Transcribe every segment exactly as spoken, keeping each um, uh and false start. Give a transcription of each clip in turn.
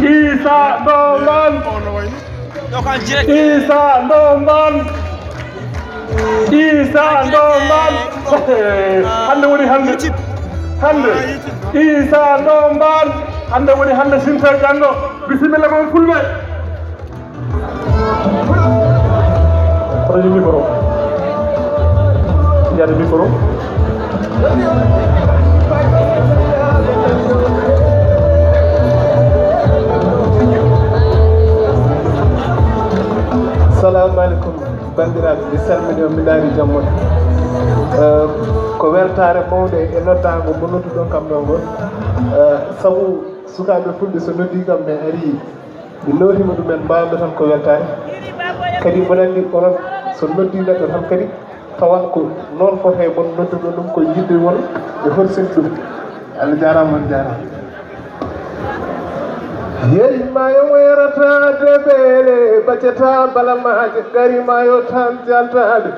Isa Ndomban. Isa Ndomban. Isa Ndomban. Hannde woni hannde. Hannde. Isa Ndomban. Hannde woni hannde, sinto e janngo. Bisimilla mon, Fulɓe. Hoto micro. Yaade micro. Salamu aleykum, banndiraaɓe, mi salmini on, mi daari jam mon. Eh, ko weltaare mawnde e noddaango mo nodduɗon kam ɗo ngol. Eh, sabu sukaaɓe fulɓe so noddii kam, mi arii. Ɓe nootiima ɗumen, mbaawmi tan ko weltaare. Kadi mboɗo anndi onon, so noddii neɗɗo tan kadi, tawa ko noon fotee mon nodduɗon ɗum, ko yiɗde mon e horsinde ɗum. Allah jaaraama, on jaaraama. Yeri maayo moyrata de beele, ɓaccata balamaaje, gari maayo tan jaltaade.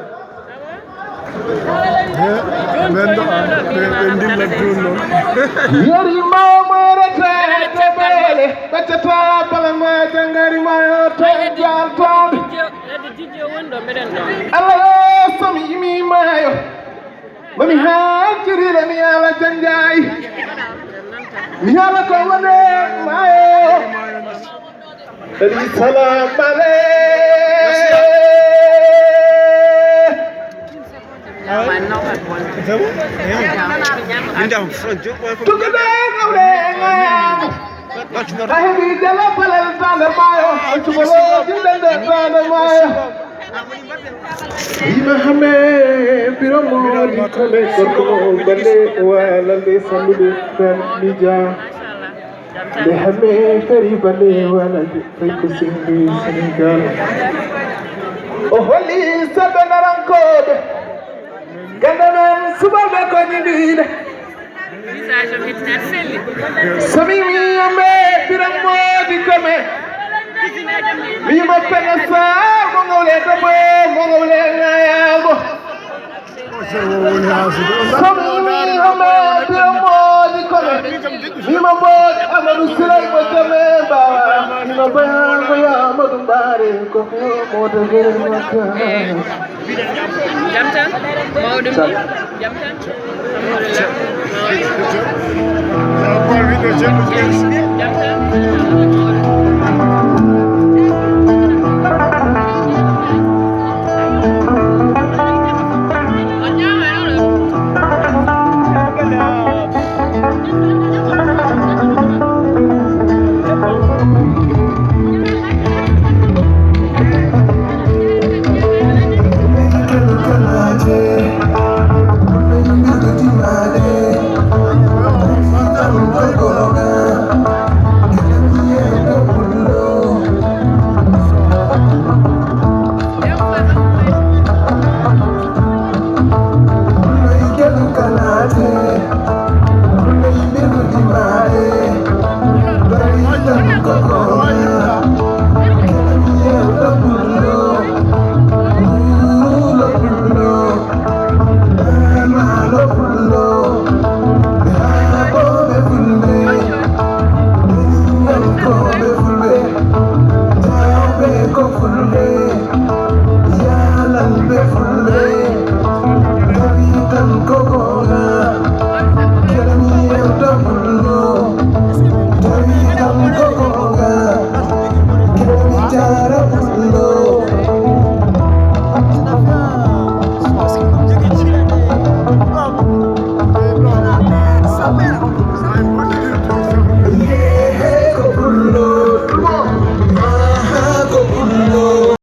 Men ɗo, ɓe, ɓe ndilla jooni noon. Yeri maayo moyrata de beele, ɓaccata balamaaje, gari maayo tan jaltaade. Allah yo, so mi yimi maayo, mami haajirire mi ala janjaay. Mi ala ko wone maayo. Salam aleykum. Tuggude gawɗe e ŋaayaama. A heɓi jala palal tande maayo. Accugol o jindande tande maayo. Ima hame biro moodi kone gorko balle walande sandude tan mija. Nde hame feri balle walande fay ko sindi Senegal. O holli sabbe narankooɓe. Ganda men subalɓe ko ñiɗiɗe. Somi wiyamɓe Biram Moodi Kome. Wiyama Penda Saar mo ngawle dabo, mo ngawle ŋayago. Somi wiyamɓe Biram Moodi Kome. Wiyama Moodi Amadou Silay mo Jame Bawa. Wiyama Bayango ya Amadou Mbare ko Moodi Gere Makka. Jam tan, mawɗum ni? Jam tan? Alhamdulillah.